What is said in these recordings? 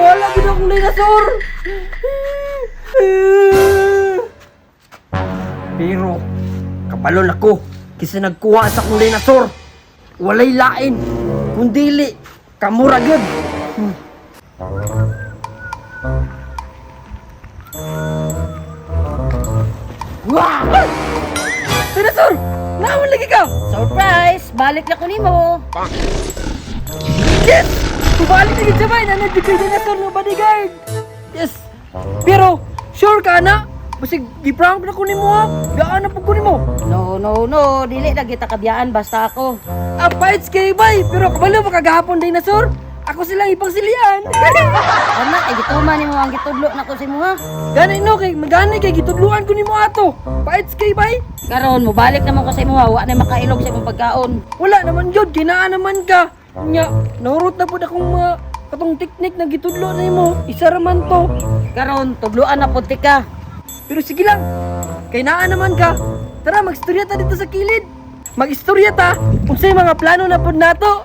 Nawala gid akong dinosaur. Pero kabalon ako kasi nagkuha sa akong dinosaur. Walay lain kundili kamura gyud. Wah! Dinosaur! Naman lagi ka! Surprise! Balik na ko nimo. Yes! Kubalik lagi siya ba? Nanad kay dinosaur ng bodyguard! Yes! Pero, sure ka na? Basig, giprank na ko ni mo ha? Gaan na po ko ni mo! No. Dili na kita kabiyaan basta ako. Fights kay bay! Pero kabalo pa kagahapon dinosaur! Ako silang ipangsilian! Ana, gituman nimo ang gitudlo na ko si mo ha. Ganay no, kay magani kay gitudluan ko ni mo ato! Fights kay bay! Karon mo balik naman ko sa imo ha. Wa na makailog sa imong pagkaon. Wala naman yun, kinaan naman ka! Nya, nahurot na po akong mga katong teknik na gitudlo na mo. Isa raman to. Karon tudloan na pud ka. Pero sige lang, kay naa naman ka. Tara, magstorya ta dito sa kilid. Mag-istorya ta, kung sa'yo mga plano na po nato.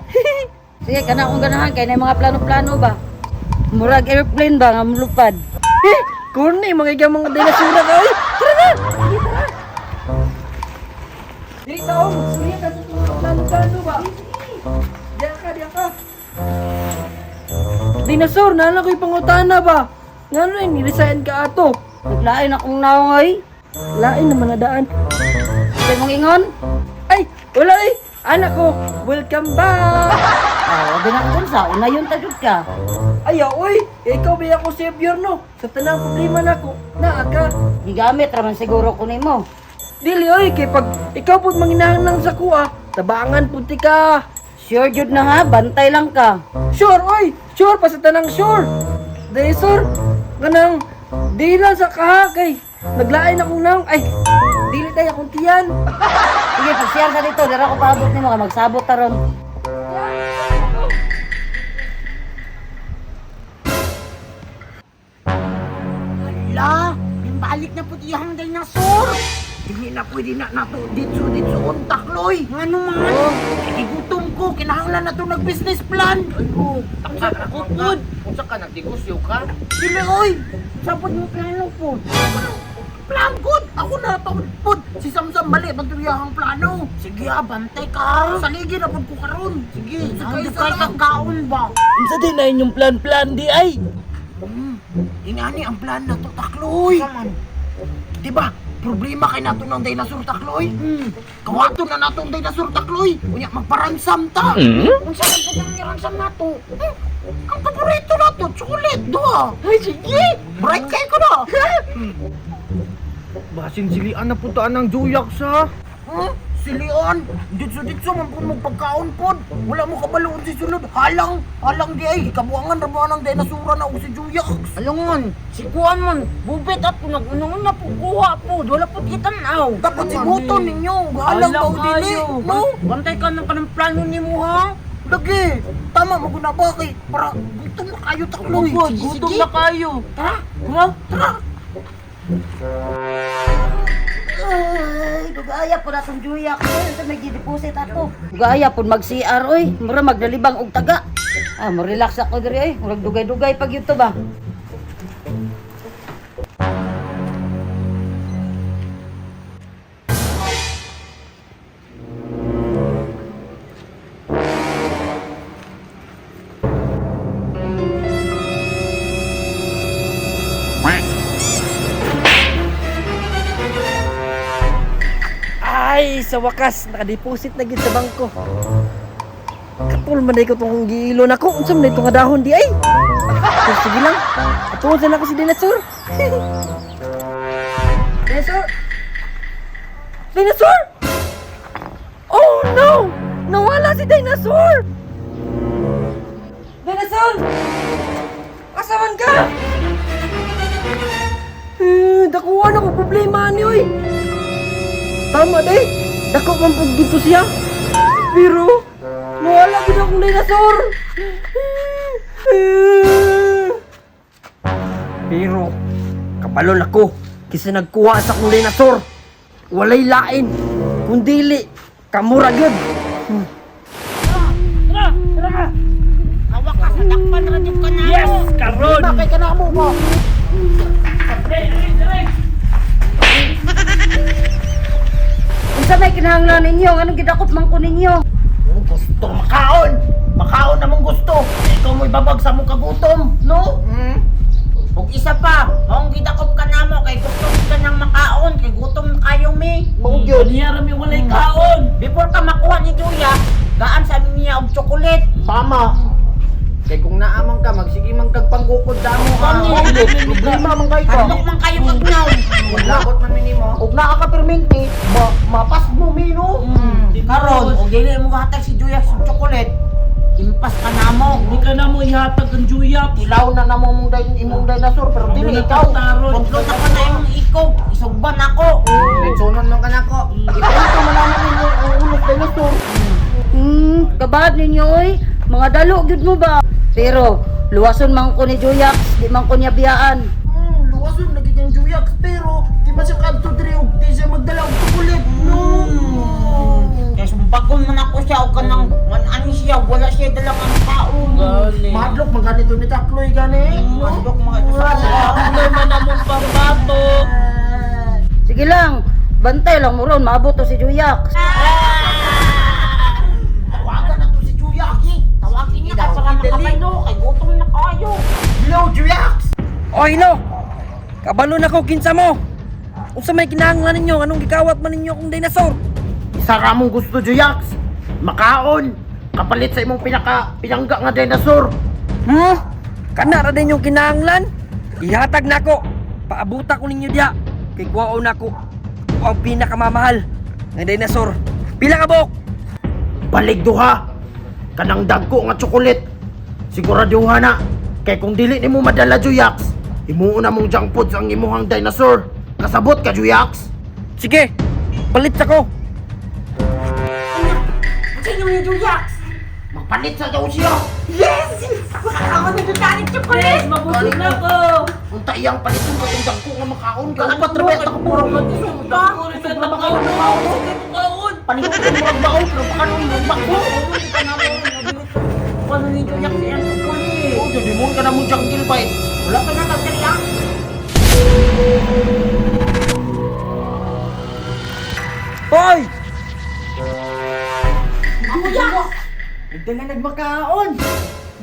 Sige, kana akong ganahan kay na mga plano-plano ba. Murag airplane ba nga mulupad. Kurni, mga igang mga dinasura ka. Uy, tara na! Sige, tara! Diri tao, magstorya ka sa mga plano-plano ba? Diyan ka. Dinosaur, nala ko'y pangutana ba? Nga no, nilisayan ka ato. Naglain akong naong Lain naman na daan. Say mong ingon? Ay, wala eh. Anak ko, welcome back! Binakon sa una yun tagod ka. Ayaw, oy! Ikaw ba ako savior, no? Sa tanang problema na ko, naa ka. Gigamit raman siguro ko nimo. Dili, oy, kay pag ikaw po manginahanang sa kuha, tabangan punti ka. Sure jud na ha, bantay lang ka. Sure, oy! Sure, pa sa tanang sure! Dahil, sir, ganang, di lang sa kaha, kay naglain akong nang, ay, dili tayo akong tiyan. Sige, pag-share sa dito, dira ko paabot nimo ka magsabot taron. Hala, balik na po iyang dinosaur. Hindi na pwede na nato dito untak, Loy. Ano man? Igutom ko, kinahanglan na to nag-business plan. Ay, taksa na ko po. Unsa ka nagdegosyo ka? Dili, oy. Sapod mo plano po. Plan good. Ako na po. Si Samsam mali, magturiyahang plano. Sige, bantay ka. Saligi na po ko karon. Sige, hindi kay kakaon ba? Unsa din na inyong plan-plan di ay? Ingani ang plan na to, Takloy. Diba? Problema kay nato ng dinosaur, Takloy. Kawato na nato ang dinosaur, Takloy. Unya magparansam ta. Unsa man pud ang iransam nato? Ang paborito nato, chocolate, duha. Ay, sige. Bright kay ko na. Basin silian na putaan ng juyak sa. Si Leon, ditso man pud magpagkaon pod. Wala mo kabaloon si sulod. Halang di ay kabuangan ra mo ang dinosaur na og si Juyax. Alangon, si Kuan man, bubit at nag-unang na po kuha po, wala po kitanaw. Dapat si Buton ninyo, halang daw dili, no? Bantay ka ng kanang plano ni mo ha? Lagi, tama mo na ba kay para gutom na kayo, Takloy. Bugod, gutom na kayo. Tara, tara. Ay, dugaya po na itong juyak. Ay, sa may deposit ato. Dugaya po mag-CR, oy. Mura magdalibang og taga. Mo-relax ako diri, oy. Murag dugay-dugay pag yun to ba? Ay, sa wakas, nakadeposit na gid sa bangko. Kapul man ko tong giilo nako. Unsa man itong dahon di ay? Pero sige lang. Atuon sa nako si dinosaur. Dinosaur! Dinosaur! Oh no! Nawala si dinosaur! Dinosaur! Asa man ka? Dakuha na ko problema ni oy. Tama day, dako man pug dito siya. Pero nawala gid akong dinosaur. Pero kabalon ako kasi nagkuha sa akong dinosaur. Walay lain kundili kamura gyud. Hawak ka sa dakpan, radyo ka na. Yes, karon na ninyo? Anong gidakop man ko ninyo? Gusto makaon. Makaon namang gusto. Ikaw mo'y babag sa mong kagutom, no? Ug isa pa, maong gidakop ka namo kay gutom ka nang makaon, kay gutom kayo mi. Mao gyud. Niya rami walay kaon. Before ka makuha ni Juya, gaan sa amin niya og chocolate. Tama. Kay kung naamang ka, magsige man kag panggukod damo ha. Problema man kay ka. Handok man kayo kagnaw. Labot man minimo. Ug naa ka perminti, mapas mo mino. Karon, og dili mo gahatag si Juya sa chocolate. Impas ka namo. Hindi ka na mo ihatag ang juyak. Ilaw na namo mong imong dinosaur pero dili ikaw. Paglut ako na imong ikaw, isugban ako. Litsunon man ka nako. Ipento man naman ninyo ang ulog dinosaur. Kabad ninyo oy. Mga dalo gyud mo ba? Pero luwason man ko ni Juyax, di man ko niya biyaan. Luwason nagiging juyak pero di man siya kadto diri og di siya magdala og chocolate. No. Kaya sumpagon man ako siya og kanang man-ani siya, wala siya dalang ang kaon. Madlok man ganito ni Takloy gani. Madlok mga ito sa Ano man among pambato. Sige lang, bantay lang mo ron, maabot to si Juyax. Tawagan na to si Juyaki. tawagin niya kay para makapaylo, kay gutom na kayo. Hello Juyax. O hello. Kabalo na ko kinsa mo. Unsa may kinahanglan ninyo anong gikawat man ninyo kung dinosaur? Isa ra mong gusto Juyax. Makaon. Kapalit sa imong pinangga nga dinosaur. Kana ra din yung kinahanglan. Ihatag nako. Paabuta ko ninyo diya. Kay kuwaon nako. Ako ang pinakamamahal nga dinosaur. Pila ka buok? Balik duha. Kanang dagko nga tsokolit. Siguraduha na. Kay kung dili nimo madala Juyax, imuuna mong junk foods ang imuhang dinosaur. Kasabot ka Juyax. Sige. Palit ako. Sino ni Julia? Magpalit sa daw siya. Yes! Makakaon na galit chocolate! Mabusog na ko. Unta iyang paliton ka itong dagko nga makaon ka. Upat ra ba ito puro Panihot ko murag baon pero paano mong bako? Paano ni Julia siya ang chocolate? Oh, jadi mo ka na mong jungle bite. Wala pa na kagkariya. Hoy! Julia! Nagdala nagmakaon.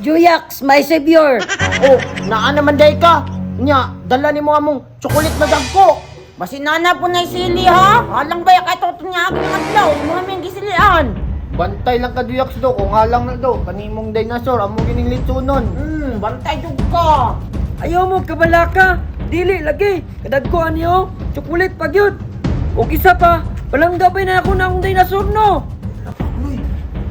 Juyax, my savior. Oh, naa naman day ka. Nya, dala ni mo among tsokolit na dagko. Masinana po na sili ha? Halang ba yung katoto niya agad ng adlaw? Mga may gisilian. Bantay lang ka Juyax do kung halang na do kanimong dinosaur amo gining litsunon. Bantay jug ka. Ayaw mo kabalaka. Dili lagi. Kadagkoan niyo. Chocolate pa gyud. O isa pa, walang gabay na ako na akong dinosaur no. Takloy,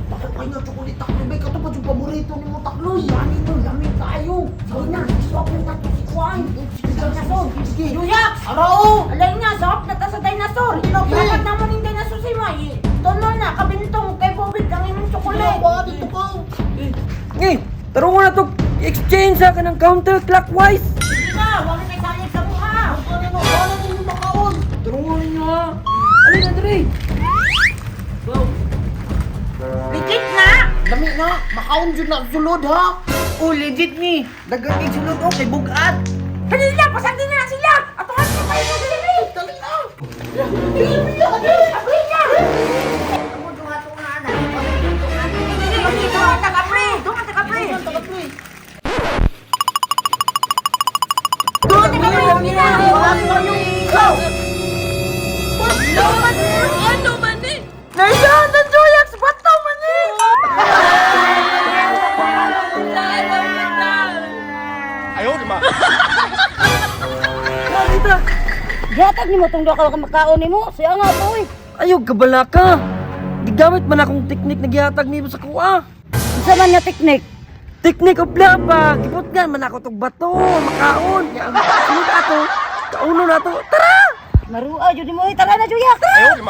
bakit kayo nga tsokolit takloy? Bay, kato pa yung paborito ni mo takloy. Ani to, lamig tayo. Sige na, swap na tayo si Kwan. Dinosaur. Julia! Araw! Alay na, swap na ta sa dinosaur. Dapat naman yung dinosaur si May. Tono na, kabintong kay Bobit ang imong chocolate. Dito ka. Tarungan na to. Exchange sa kanang counterclockwise. Sige na, huwag na kayo salig sa mukha. Paano ninyo makaon? Tarungan ninyo ha. Alin na dre. Legit na! Dami na, makaon dyan na sulod ha. Oh legit ni. Dagan kay sulod oh kay bugat. Halila, pasagin na sila! Atuhan na kayo sa dili! Dali na. Abri niya! Doon, taga-pre! Doon, taga-pre! Doon, taga-pre! Ano man eh? Nasaan na Juliax? Bato man eh! Nakita. Gihatag nimo tong duha ka makaon nimo. Siya nga to eh. Ayaw kabalaka. Gigamit man akong teknik na gihatag nimo sa kuha. Unsa man nga teknik? Teknik of lapa. Gibutgan man ako tog bato. Makaon. Sunod ato. Kauno na to. Tara! Marua jud mo. Tara na Juyax. Ayaw,